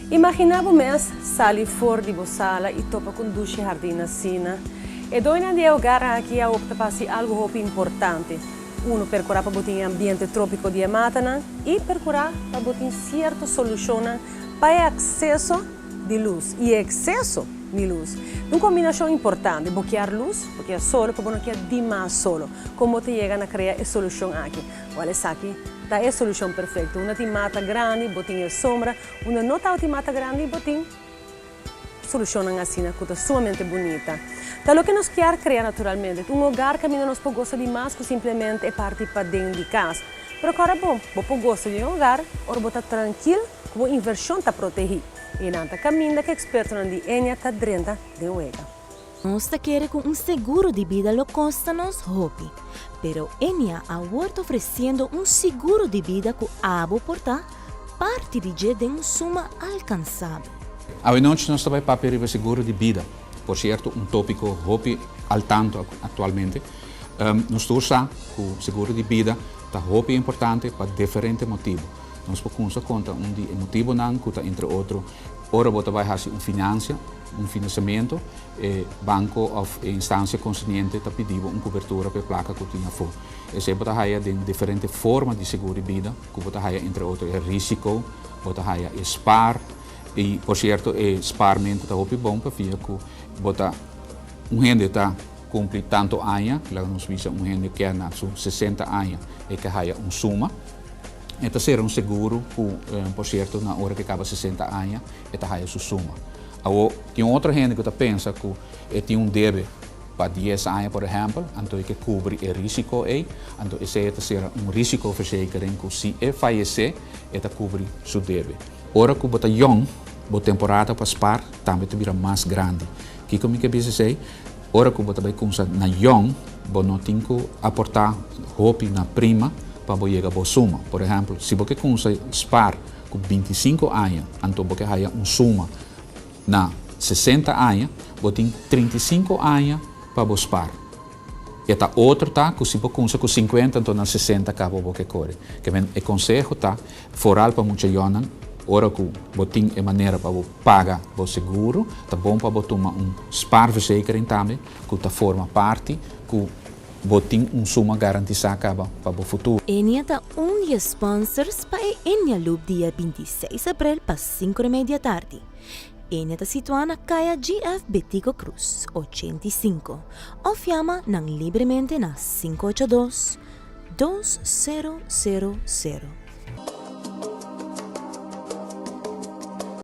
Imaginá bo mes sali for di bo sala i topa ku un dushi hardin asina. E doñonan di e hogar aki a opta pa hasi algu hopi importante. Unu, perkurá pa bo tin e ambiente trópiko di e matanan i perkurá pa bo tin sierto solushonnan pa e akseso di lus i e ekseso di lus. Un kombinashon importante, bo kier lus, bo kier solo, pero bo no kier dimas solo. Kon bo ta yega na krea e solushon aki? Wèl esaki ta e solushon perfekto. Unda tin mata grandi, bo tin e sombra. Unda no tabatin mata grandi, bo tin solushonnan asina ku ta sumamente bunita. Ta loke nos kier krea naturalmente, un hogar kaminda nos por gosa di mas ku simplemente e parti paden di kas. Pero kòrda bon, bo por gosa di un hogar ora bo ta trankil ku bo invershon ta protehí. I nan ta kaminda ku ekspertonan di Ennia ta drenta den wega. Nos ta kere ku un seguro di bida lo kosta nos hopi, pero Ennia awor ta ofresiendo un seguro di bida ku abo por ta parti di dje den un suma alkansabel. Awenochi nos ta bai papia riba seguro di bida, por sierto un tópiko hopi al tanto aktualmente. Nos tur sa ku seguro di bida ta hopi importante pa diferente motibu. Nos por kumsa konta un di e motibunan ku ta entre otro ora bo ta bai hasi un finansia, un finansiamentu, e banko òf e instansia konserniente ta pidi bo un kubertura pa e plaka ku tin afó. Esei bo ta haya den diferente forma di seguro di bida ku bo ta haya entre otro e risiko, bo ta haya e spaar i por sierto e spaarmentu ta hopi bon pafia ku bo ta un hende ta kumpli tantu aña, laga nos bisa un hende ke na su 60 aña e ke haya un suma, e ta sera un seguro ku por sierto na ora ke kaba 60 aña e ta haya su suma. Awor tin otro hende ku ta pensa ku e tin un debe pa 10 aña por ehèmpel, anto e ke kubri e risiko ei, anto esei e ta sera un risikoverzekering ku si e fayesé e ta kubri su debe. Ora ku bo ta yòn, bo temporada pa spar tambe ta bira mas grandi. Kiko mi ke bisa esei? Ora ku bo ta bai kumsa na yòn, bo no tin ku aportá hopi na prima pa bo yega bo suma. Por ehèmpel, si bo ke kumsa spar ku 25 aña, anto bo ke haya un suma na 60 aña, bo tin 35 aña pa bo spar. E ta otro ta ku si bo kumsa ku 50, anto na 60 kaba bo ke kore. Ke men e konseho ta, foral pa mucha yònnan, ora ku bo tin e manera pa bo paga bo seguro, ta bon pa bo tuma un spaarverzekering tambe, ku ta forma parti ku bo tin un suma garantisá kaba pa bo futuro. Ennia ta un di e sponsors pa e Ennia Loop dia 26 aprel pa 5:30 tardi. Ennia ta situá na Kaya GF Betico Croes 85 òf yama nan libremente na 582 2000.